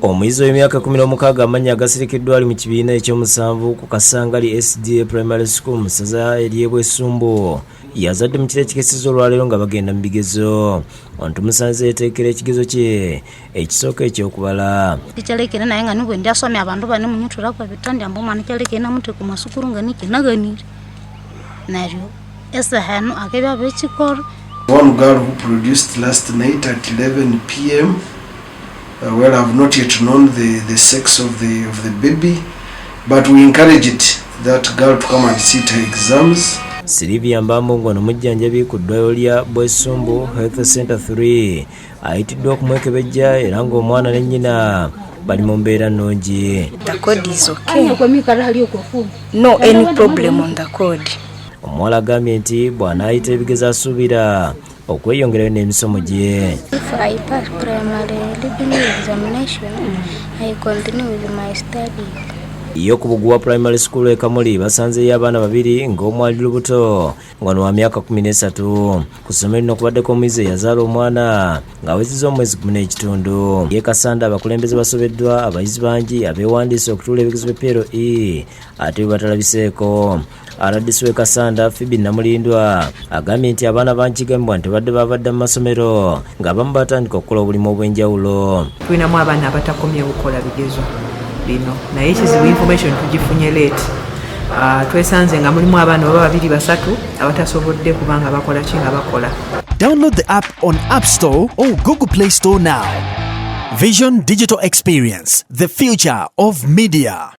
Omuyizi w'emyaka 16 amannya agasirikiddwa ali mu kibiina ekyomusanvu ku Kasangali SDA Primary School mu ssaza ery'e Bwesumbu yazadde mu kiro ekikeseza olwaleero nga bagenda mu bigezo. Ono tumusanze yeeteekera ekigezo kye ekisooka eky'okubala. Kyalekere naye nga nibwe ndyasomya abandu bane munyuthulako ebitandi ambu omwana kyalekere namutheka omwa sukuru nga nikinaganire neryo esaha eno akabya abirikikolha. One girl who produced last night at 11 p.m. Well, I've not yet known the sex of the baby, but we encourage it, that girl to come and sit her exams. Silivia Mbambo ng'ono mujjanjabi ku ddwaliro lya Bwesumbu Health Center 3 ayitiddwa okumwekebejja era ng'omwana ne nnyina bali mu mbeera nnungi. The cord is okay. No any problem on the cord. Omuwala agambye nti bw'anaayita ebigezo asuubira okweyongerayo n'emisomo gye. If I pass primary leaving examination, I continue with my studies. Ye ku Buguwa Primary School e Kamuli basanzeeyo abaana babiri ng'omu ali lubuto ng'ono wa myaka 13. Ku ssomero lino kubaddeko omuyizi eyazaala omwana ng'awezezza omwezi gumu n'ekitundu. Ye Kasanda abakulembeze basobeddwa abayizi bangi abeewandiise okutuula ebigezo bya PLE ate bwe batalabiseeko. RDC w'e Kasanda Phoebe Namulindwa agambye nti abaana bangi kigambibwa nti badde babadde mu masomero ng'abamu batandika okukola obulimu obw'enjawulo. Tulinamu abaana abatakomyewo kukola bigezo bino, naye ekizibu information tugifunye late. Twesanze nga mulimu abaana oba babiri basatu abatasobodde kubanga bakola ki nga bakola. Download the app on App Store or Google Play Store now. Vision Digital Experience, the future of media.